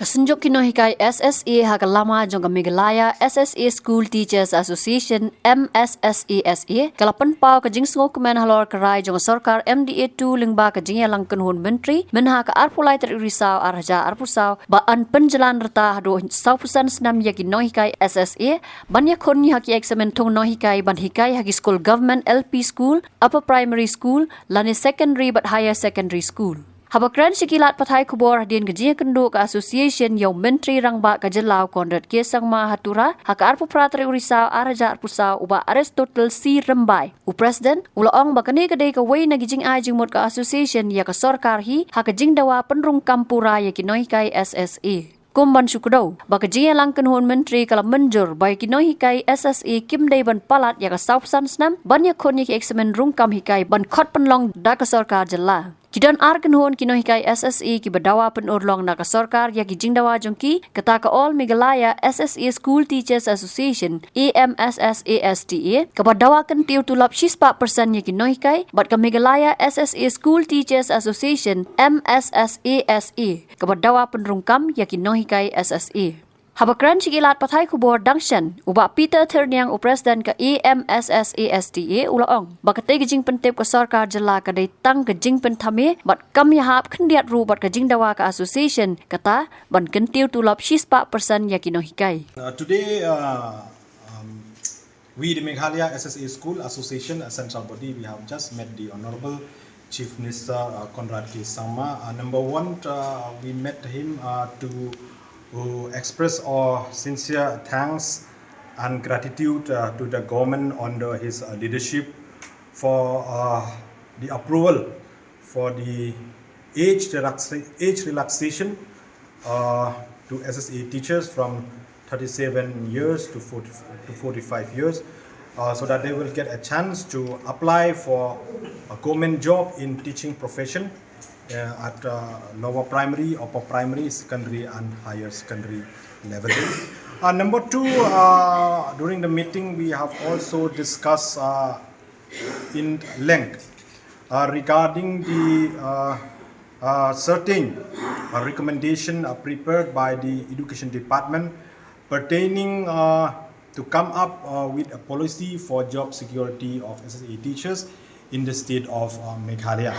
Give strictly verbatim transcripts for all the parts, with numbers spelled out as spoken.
Ka Synjuk ki Nonghikai S S A ha ka lama jong ka Meghalaya S S A School Teachers Association, M S S A S A, ka la pynpaw ka jingsngewkmen halor ka rai jong ka sorkar M D A two lyngba ka jingïalang kynhun myntri mynha ka arphew lai tarik u Risaw ar hajar arphew saw ba yn pynjlan rta haduh sawphew san snem ïa ki nonghikai S S A ban ïakhun ïa ki eksamin thung nonghikai ban hikai ha ki skul government L P school, upper primary school lane secondary bad higher secondary school. Haba kren sha ki lad pathai khubor hadien ka jingïakynduh ka association ïa u Myntri Rangbah ka jylla u Conrad K Sangma ha Tura ha ka arphew phra tarik u Risaw ar hajar arphew saw, u Bah Aristotle C Rymbai, u President, u la ong ba kane ka dei kawei na ki jingai jingmut ka association ïa ka sorkar hi ha ka jingdawa pynrung kam pura ïa ki nonghikai S S A. Kum ban shu kdew ba ka jingïalang kynhun myntri ka la mynjur ba ïa ki nonghikai S S A kim dei ban palat ïa ka sawphew san snem ban ïakhun ïa ki eksamin rung kam hikai ban khot pynlong da ka sorkar jylla. Ki don ar kynhun ki nonghikai S S A kiba dawa pynurlong na ka sorkar ïa ki jingdawa jong ki, kata ka All Meghalaya S S A School Teachers Association, A M S S A S T A, kaba dawa kyntiew tulop shispah percent ïa ki nonghikai, bad ka Meghalaya S S A School Teachers Association, M S S A S A, kaba dawa pynrung kam ïa ki nonghikai S S A. Haba kren sha ki lad pathai khubor dang shen, u Bah Peter Thyrniang, u President ka A M S S A S T A, u la ong ba katei ka jingpyntip ka sorkar jylla ka dei tang ka jingpynthame bad kam ïahap khyndiat ruh bad ka jingdawa ka association, kata ban kyntiew tulop shispah percent ïa ki nonghikai. Uh, today, uh, um, we, the Meghalaya S S A School Association, a central body, we have just met the Honorable Chief Minister, uh, Conrad K Sangma. Uh, number one, uh, we met him, uh, to, to express our sincere thanks and gratitude, uh, to the government under his, uh, leadership for, uh, the approval for the age relaxa-, age relaxation, uh, to S S A teachers from thirty-seven years to forty, to forty-five years, uh, so that they will get a chance to apply for a government job in teaching profession, uh, at, uh, lower primary, upper primary, secondary, and higher secondary level. Uh, number two, uh, during the meeting, we have also discussed, uh, in length, uh, regarding the, uh, uh, certain, uh, recommendation, uh, prepared by the Education Department pertaining, uh, to come up, uh, with a policy for job security of S S A teachers in the state of, uh, Meghalaya.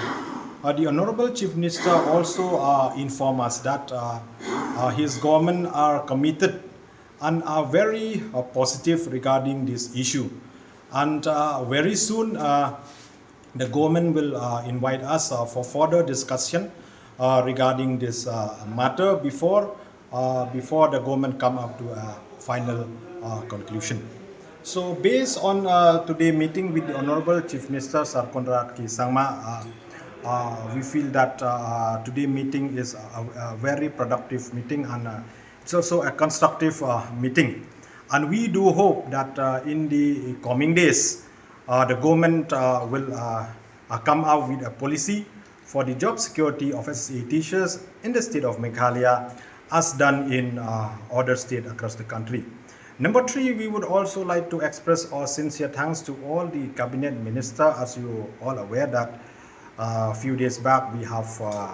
Uh, the Honorable Chief Minister also, uh, informed us that, uh, uh, his government are committed and are very, uh, positive regarding this issue. And, uh, very soon, uh, the government will, uh, invite us, uh, for further discussion, uh, regarding this, uh, matter before, uh, before the government come up to a final, uh, conclusion. So based on, uh, today meeting with the Honorable Chief Minister Sir Conrad K Sangma, uh, uh, we feel that, uh, today meeting is a, a very productive meeting and, uh, it's also a constructive, uh, meeting. And we do hope that, uh, in the coming days, uh, the government, uh, will, uh, uh, come out with a policy for the job security of S S A teachers in the state of Meghalaya, as done in, uh, other states across the country. Number three, we would also like to express our sincere thanks to all the cabinet minister. As you all aware that a few days back, we have, uh,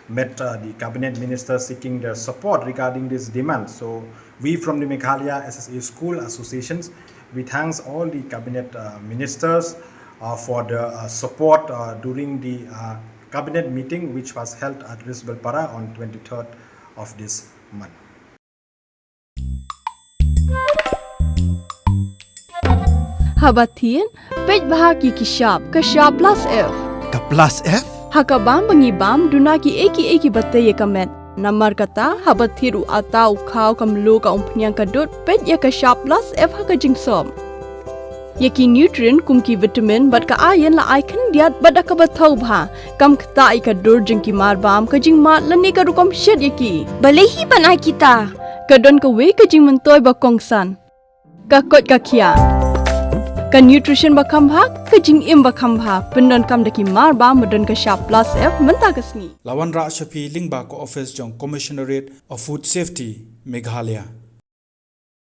met, uh, the cabinet minister seeking their support regarding this demand. So we from the Meghalaya S S A School Associations, we thanks all the cabinet, uh, ministers, uh, for the, uh, support, uh, during the, uh, cabinet meeting which was held at Risbalpara on twenty-third of this month. Haba thied, peit bha ki ki shap, ka shap plus F. Ka plus F? Ha ka bam ba ngi bam, duna ki ei ki ei kiba tei ïa ka met. Namar kata, haba thied u atta u khaw ka mluh ka umphniang ka dud, peit ïa ka shap plus F ha ka jingsop. Ïa ki nutrient kum ki vitamin bad ka iron la ai khyndiat bad da kaba thaw bha. Kam ktah ïa ka dur jong ki marbam, ka jingmad lane ka rukom shet ïa ki. Balei hi ban ai kita? Ka don kawei ka jingmyntoi ba kongsan. Ka koit ka khiah. Ka nutrition ba kham bha, ka jingim ba kham bha. Pyndonkam da ki marbam ba don ka shap plus F mynta ka sngi. La wanrah sha phi lyngba ka office jong Commissionerate of Food Safety, Meghalaya.